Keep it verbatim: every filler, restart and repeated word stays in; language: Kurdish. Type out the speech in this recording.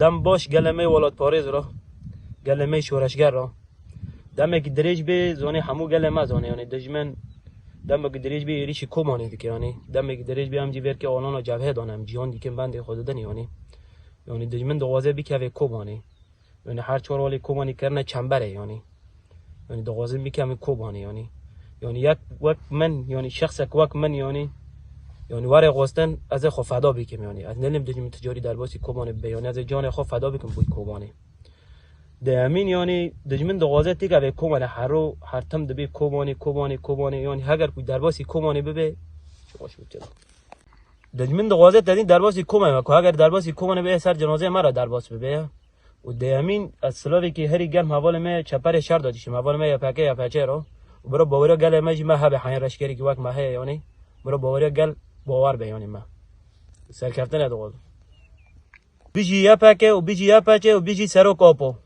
Dem baş gelê me welatparêz ra, gelê me şoreşger ra. Demekî dirêj bê, zanî hemû gelê me zanî, yanî dijmin demekî dirêj bê êrîşî Kobanê dike, yanî demekî dirêj bê em jî vêrkê alana cebhê dane, em cîhan dikin bendê xwe didin, yanî. Yanî dijmin dixwaze bikeve Kobanê. Yanî her çar alê Kobanê kirine çemberê, yanî. Yanî dixwazin bikevin Kobanê, yanî. Yanî yek wek min, yanî şexsek wek min, yanî. Yanî were xwestin ez ê xwe feda bikim, yanî. Ez nêlim dijmin ticarî derbasî Kobanê bibe, yanî ez ê canê xwe feda bikim bo Kobanê. Dêyemîn, yanî dijmin dixwaze têkeve Kobanê, her ro, her tim dibê Kobanê, Kobanê, Kobanê, yanî heger ku derbasî Kobanê bibe, çi xweş bû. Dijmin dixwaze tedîn derbasî Kobanê be, ku heger derbasî Kobanê be, ser cenazeyê me re derbas bibe ya. Û dêyemîn, ez silavekî herî germ hevalê me çeperê şer de dişim, hevalê me Y P G, Y P G ro. Û bira baweriya gelê me jî me hebe, heyên reşkerî ki wek me heye, yanî. Bira baweriya gel bawer be, yanî me. Serkeftine dixwazim. Bijî Y P G û bijî Y P G û bijî Serok Apo.